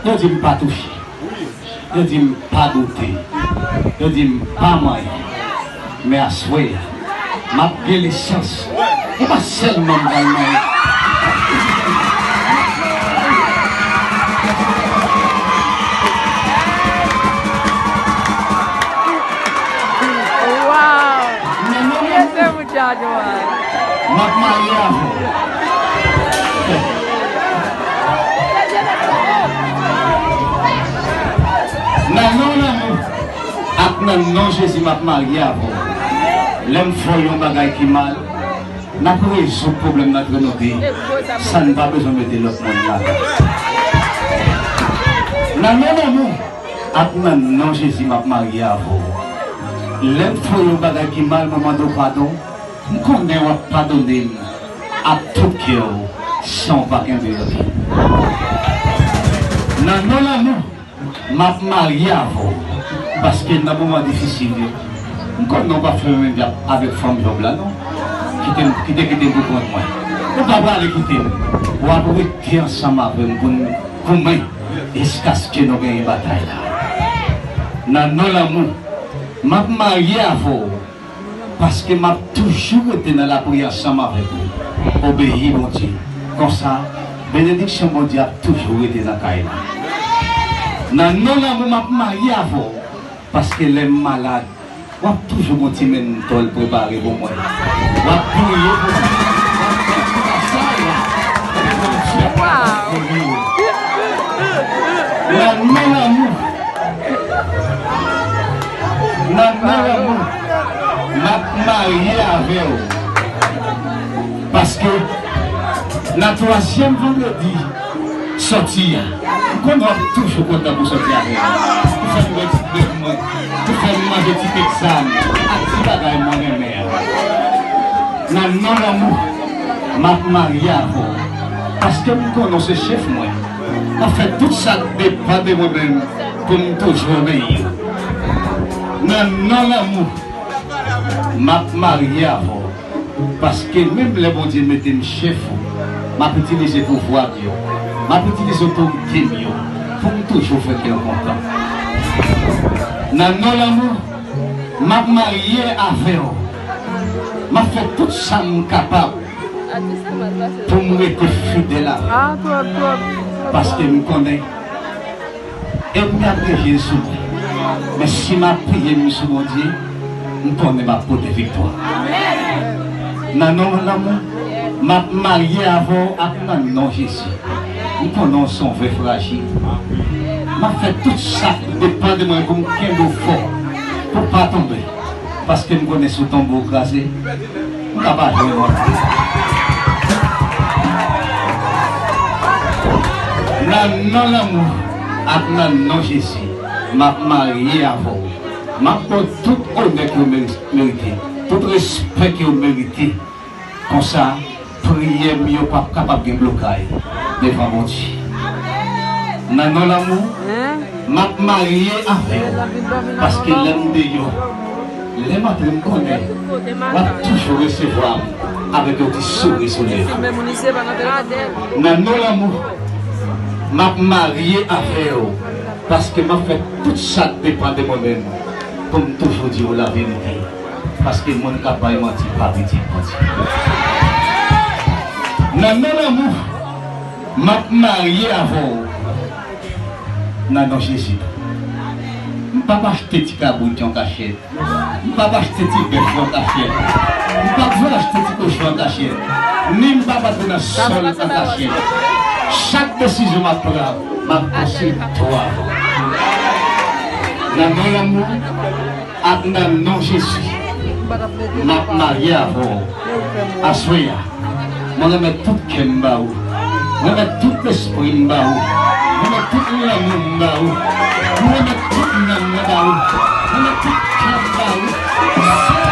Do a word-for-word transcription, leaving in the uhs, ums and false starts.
Yo di m pa touche. Yo di m pa goute. Yo di m pa manyen. Men aswè a, m ap gen lisans. E pa sèlman m pral manyen. Wow! Kiyès se moun sa a, Johan? M ap marye avè w. Nan non lanmou ak nan non Jezi, m ap marye avè w. Lè m fè w yon bagay ki mal, n ap rezoud pwoblèm nan antre nou de, san n pa bezwen mete lòt moun ladan. Nan non lanmou ak nan non Jezi, m ap marye avè w. Lè m fè w yon bagay ki mal, mwen mande w padon, m konnen w ap padone m ak tout kè w, san w pa kenbe yon pye. Nan non lanmou, m ap marye avè w, paske nan moman difisil yo, m konnen w p ap fè menm jan avèk fanm Jòb la, non. Kite m, kite, kite m pou kont mwen. Ou pa prale kite m. W ap rete ansanm avè m pou n goumen jiskaske nou genyen batay la. Nan non lanmou, m ap marye avè w, paske m ap toujou rete nan lapriyè ansanm avèk ou. Obeyi Bondye. Konsa, benediksyon Bondye ap toujou rete nan kay la. Nan non lanmou, m ap marye avè w, paske lè m malad, w ap toujou gon ti menntòl prepare pou mwen. W ap priye pou mwen. W ap fè ti masaj la. Epi Bondye ap geri w. Nan non lanmou, nan non lanmou, m ap marye avè w. Paske nan twazyèm vandredi sòti a, m konnen w ap toujou kontan pou sòti avè m. Pou fè m bwè ti kèk mwen, pou fè m manje ti kèk sa m, ak ti bagay mwen renmen an. Nan non lanmou, m ap marye avè w. Paske m konnen w se chèf mwen. M ap fè tout sa k depann de mwen menm pou m toujou obeyi w. Nan non lanmou, m ap marye avè w. Paske menm lè Bondye mete m chèf ou, m ap itilize pouvwa m yo, m ap itilize otorite m yo pou m toujou fè kè w kontan. Nan non lanmou, m ap marye avè w. M ap fè tout sa m kapab pou m rete fidèl avè w. Paske m konnen ènmi ap reje sou mwen. Men si m apiye m sou Bondye, m konnen m ap pote viktwa. Nan non lanmou, m ap marye avè w ak nan non Jezi. M konnen w se yon vè frajil. M ap fè tout sa k depann de mwen pou m kenbe w fò, pou w pa tonbe. Paske m konnen si w tonbe w kraze, m ka pa jwenn w ankò. Nan non lanmou ak nan non Jezi, m ap marye avè w. M ap ba w tout onè ke w meri-, merite, tout respè ke w merite. Konsa, priyè m yo p ap kapab gen blokay devan Bondye. Nan non lanmou, m ap marye avè w, paske lè m deyò, lè m antre, m konnen w ap toujou resevwa m avèk yon ti souri sou lèv. Nan non lanmou, m ap marye avè w, paske m ap fè tout sa k depann de mwen menm pou m toujou di w laverite. Paske moun k ap bay manti pa pitit Bondye. Nan non lanmou, m ap marye avè w. Nan non Jezi tou. M p ap achte ti kabrit yo an kachèt. M p ap achte ti bèf yo an kachèt. M p ap vle achte ti kochon an kachèt. Ni m p ap antre nan sòl an kachèt. Chak desizyon m ap pran, m ap konsilte w avan. Nan non lanmou, ak nan non Jezi, m ap marye avè w. Aswè a, mwen renmèt tout kè m ba ou. Mwen renmèt tout lespri m ba ou. Mwen renmèt tout lanmou m ba ou. Mwen renmèt tout nanm mwen ba ou. Mwen renmèt tout kè m ba ou.